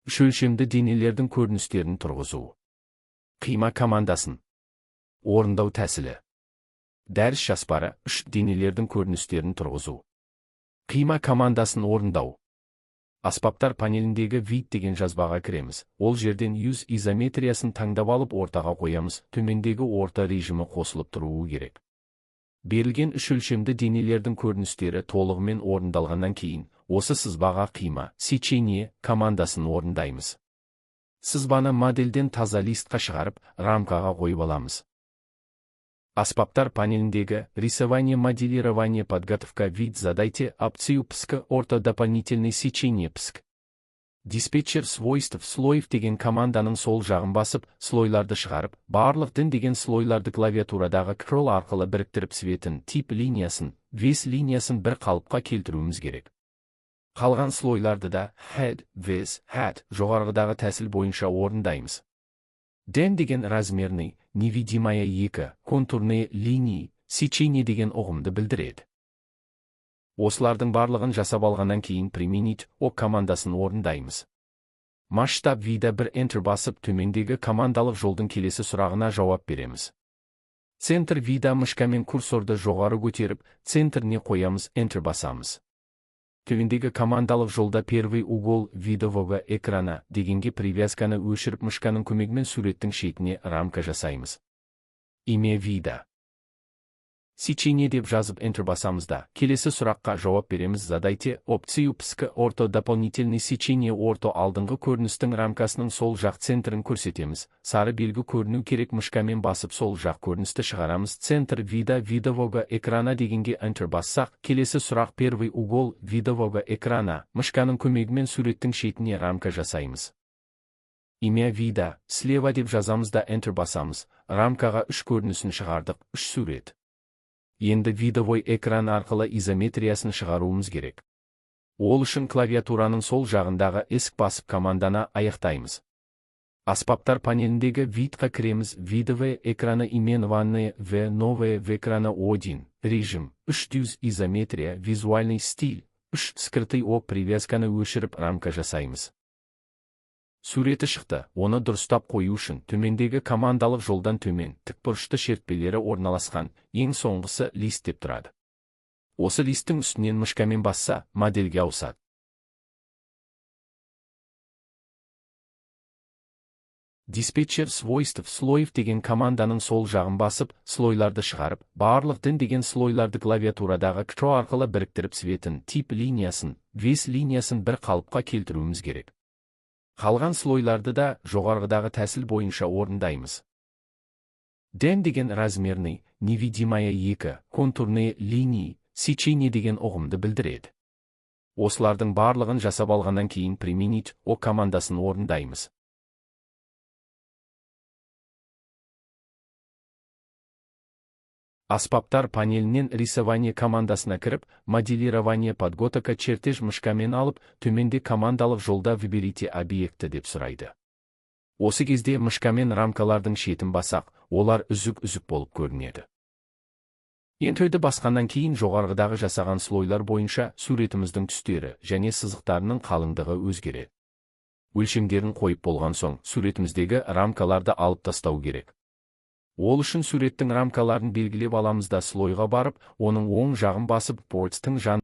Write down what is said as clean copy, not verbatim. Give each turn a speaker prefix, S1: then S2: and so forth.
S1: Үш өлшемді денелердің көріністерін тұрғызу. Қима командасын орындау тәсілі. Дәріс жоспары: үш денелердің көріністерін тұрғызу. Қима командасын орындау. Аспаптар панеліндегі «Вид» деген жазбаға кіреміз. Ол жерден юз изометриясын таңдап алып, ортаға қоямыз. Төмендегі орта режимі қосылып тұруы керек. Берілген үш өлшемді денелердің көріністері толығымен орындалғаннан кейін, осы сызбаға қима, сечение командасын орындаймыз. Сызбаны модельден таза листқа шығарып, рамкаға қойып аламыз. Аспаптар панеліндегі «Рисование, моделирование, подготовка, вид», задайте опцию «Пск орто дополнительный сечение пск». Диспетчер свойств слоев деген команданың сол жағын басып, слойларды шығарып, барлық дін деген слойларды клавиатурадағы Ctrl арқылы біріктіріп, цветін, тип линиясын, вес линиясын бір қалыпқа келтіруіміз керек. Қалған слойларды да head, вес, hat жоғарғыдағы тәсіл бойынша орындаймыз. Ден деген размерный, невидимая екі, контурные линии, сечение деген ұғымды білдіреді. Осылардың барлығын жасап алғаннан кейін, применить ОК командасын орындаймыз. Масштаб вида бір Enter басып, төмендегі командалық жолдың келесі сұрағына жауап береміз. Центр вида мышкамен курсорды жоғары көтеріп, центріне қоямыз, Enter басамыз. Төмендегі командалық жолда «Первый угол видового экрана» дегенге привязканы өшіріп, мышканың көмегімен суреттің шетіне рамка жасаймыз. Имя вида. Сечение деп жазып, Enter басамыз да, келесі сұраққа жауап береміз. Задайте опцию пск орто дополнительный сечение орто. Алдыңғы көріністің рамкасының сол жақ центрін көрсетеміз. Сары белгі көріну керек. Мышкамен басып, сол жақ көріністі шығарамыз. Центр вида видового экрана дегенге Enter бассақ, келесі сұрақ «Первый угол видового экрана». Мышканың көмегімен суреттің шетіне рамка жасаймыз. Имя вида слева деп жазамыз да, Enter басамыз. Рамкаға үш көрінісін шығардық, үш сурет. Енді видовой экран арқылы изометриясын шығаруымыз керек. Ол үшін клавиатураның сол жағындағы Esc басып, команданы аяқтаймыз. Аспаптар панеліндегі Видқа кіреміз. Видовые экраны, именованные В новые в экрана 1, режим 3 изометрия, визуальный стиль 3 скрытый. Ок, привязканы өшіріп, рамка жасаймыз. Суреті шықты. Оны дұрыстап қою үшін төмендегі командалық жолдан төмен тікбұрышты шертпелері орналасқан, ең соңғысы лист деп тұрады. Осы листтің үстінен мышкамен басса, модельге ауысады. Диспетчер свойств слоев деген команданың сол жағын басып, слойларды шығарып, барлық дін деген слойларды клавиатурадағы Ctrl арқылы біріктіріп, цветін, тип линиясын, вес линиясын бір қалыпқа келтіруіміз керек. Қалған слойларды да жоғарғыдағы тәсіл бойынша орындаймыз. Ден деген размерный, невидимая екі, контурные линии, сечение деген ұғымды білдіреді. Осылардың барлығын жасап алғаннан кейін, применить ОК командасын орындаймыз. Аспаптар панелінен рисование командасына кіріп, моделирование, подготовка, чертеж мышкамен алып, төменде командалық жолда «Выберите объекты» деп сұрайды. Осы кезде мышкамен рамкалардың шетін басақ, олар үзік-үзік болып көрінеді. Enterді басқаннан кейін жоғарғыдағы жасаған слойлар бойынша суретіміздің түстері және сызықтарының қалыңдығы өзгереді. Өлшемдерін қойып болған соң, суретіміздегі рамкаларды алып тастау керек. Ол үшін суреттің рамкаларын белгілеп аламыз да, слойға барып, оның оң жағын басып, Boards-тың жан